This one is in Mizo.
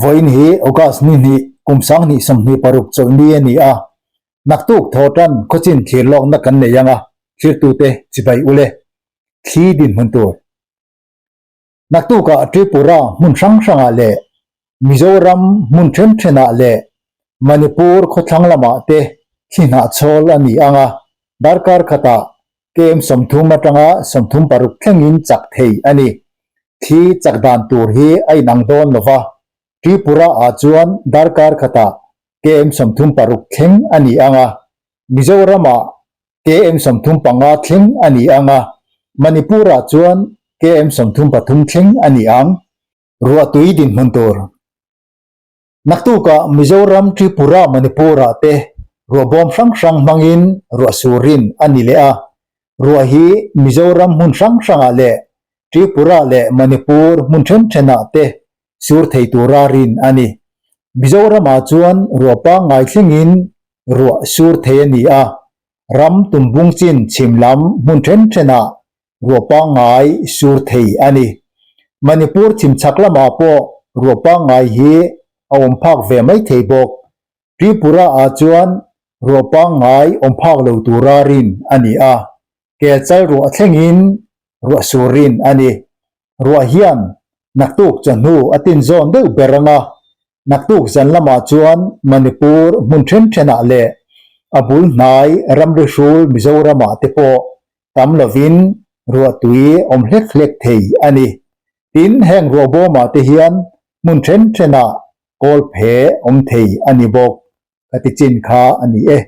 Vawiin hi August ni hnih kum 2026 chawlhni a ni a, naktuk thawhtan khawchin thlir lawkna kan nei ang a, thlirtute chibai ule thli dinhmun tur. Naktukah Tripura hmun hrang hrangah leh Mizoram hmun then thenah leh Manipur khawthlang lamah te thli hnahchhawl a ni ang a, darkar khatah KM 30 atanga 36 thlengin chak thei a ni. Thli chak dan tur hi a inang dawn lo va, Tripura-ah chuan darkar khatah KM 36 thleng a ni ang a, Mizoramah KM 35 thleng a ni ang a, Manipur-ah chuan KM 33 thleng a ni ang. Ruahtui dinhmun tur. Naktukah Mizoram, Tripura, Manipur-ah te ruah bawm hrang hrang hmangin ruah surin a ni leh a. Ruah hi Mizoram hmun hrang hrangah leh Tripura leh Manipur hmun then thenah te sur thei tura rin a ni. Mizoramah chuan ruah pangngai thlengin ruah sur thei a ni a, ram tumbung chin chhim lam hmun then thenah ruah pangngai sur thei a ni. Manipur chhimchhak lamah pawh ruah pangngai hi a awm phak ve mai thei bawk. Tripura ah chuan ruah pangngai awm phak lo tura rin a ni a, kelchal ruah thlengin ruah sur rin a ni. Ruah hian naktuk chawhnu a tin zawn deuh ber ang a, naktuk zan lamah chuan Manipur hmun then thenah leh a bul hnai ramri hrul Mizoramah te pawh tam lovin ruahtui awm hlek hlek thei a ni. Tin, heng ruahbawmah te hian hmun then thenah kawl phe awm thei a ni bawk. Ka ti chin kha a ni e.